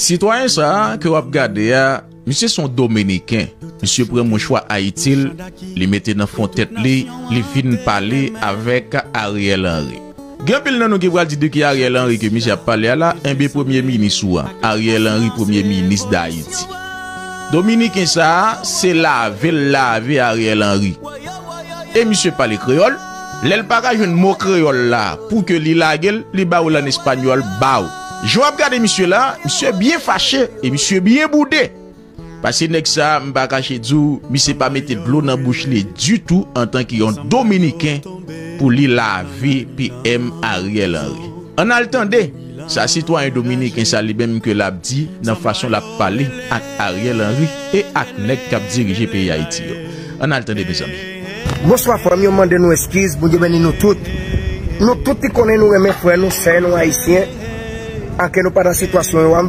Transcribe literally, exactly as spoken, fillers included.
Sitwayen sa a ke w ap gade a, misye se yon Dominiken. Misye pran mouchwa Ayiti l, li mete nan fon tèt li, li vin pale avèk Ariel Henry. Gen anpil nan nou ki pral di de ki Ariel Henry ke misye ap pale a la, enben premye minis ou a, Ariel Henry, premye minis Dayiti. Dominiken sa a, se lave l lave Ariel Henry. E misye pale kreyòl, lè l pa ka jwenn mo kreyòl la pou ke li lage l, li ba w l an espanyòl, baw. Jan w ap gade misye la, misye byen fache e misye byen boude. Paske nèg sa a, m pa kache di w, misye pa mete dlo nan bouch li ditou antanke yon Dominiken pou li lave P M Ariel Henry. Ann al tande sa sitwayen dominiken sa li menm ke l ap di nan fason l ap pale ak Ariel Henry e ak nèg k ap dirije peyi Ayiti yo. Ann al tande, mezanmi. Bonswa, frè m yo, mande nou eskiz, Bondye beni nou tout. Nou tout ki konnen nou renmen frè nou, sè nou, ayisyen, anke nou pa nan sitiyasyon yo a.